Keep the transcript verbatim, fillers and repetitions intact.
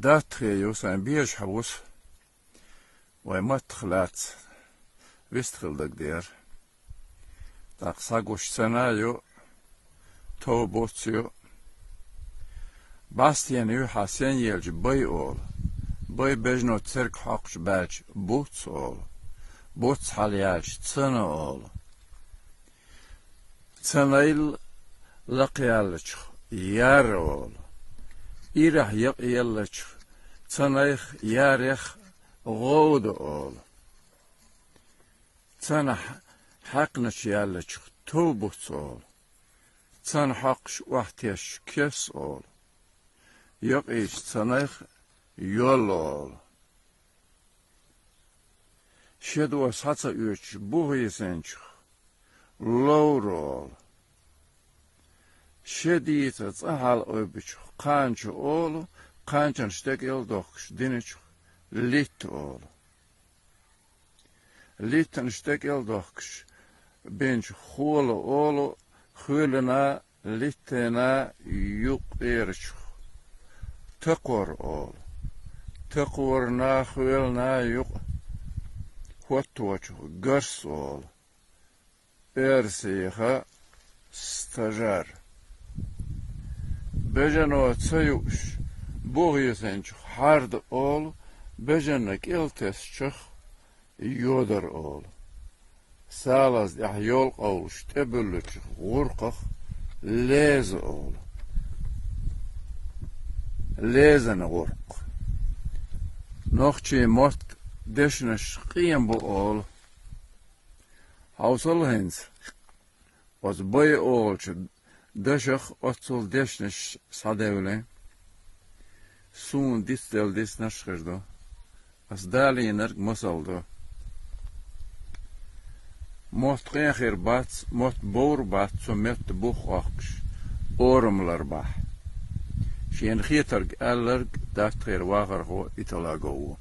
Датхе ю сайн бежа хьавус, вай маттах лаьцна вистхила дагадер. ТӀаккха сагуш цана ю, тов буц ю. Бастена ю хьа сен елча бай олу. Бай бежано церг хьокхуш баьлча буц олу. Буц хьалъяьлча цана олу. Цанайла лакхъяллачух яр олу. Ирахь якъ еллачух цанайх ярех гӀовда олу. Цана хьаькхначу яьллачух тов буц олу. Цана хьокхуш охьатесча кес олу. Якъийчу цанайх йолла олу. Шеда схьа ца оьцуш буха йисинчух ловра олу. Шеда йийца цӀа хьала ойбучух кханча олу, кханчанаш тӀекӀел дохкуш динчух литта олу. Литтанаш тӀекӀел дохкуш бинчух хола олу, хоьлана, литтана юкъ эрачух такхор олу. Такхорна, хоьлана юкъ хӀотточух гарс олу. Эрсийха стажар. Бежано ца юуш буха йисинчух хьарда олу, бежанна кӀел тесчух йодар олу. Салаз тӀехь йолкъовлуш тӀебуьллучух гӀуркхах леза олу. Лезана гӀуркх. Нохчийн мотт дешнаш къен бу олу. Хьовсал хӀинца оцу бай олучу дашах оццул дешнаш схьадевлла. Суна дицделла диснарш хир ду. Ас далийнарг масал ду. Мотт къен хир бац, мотт бовр бац, цу метта бух хӀоттуш, орамлар бахь. Шена хетарг аьлларг датт хир вахархо Италагов ву.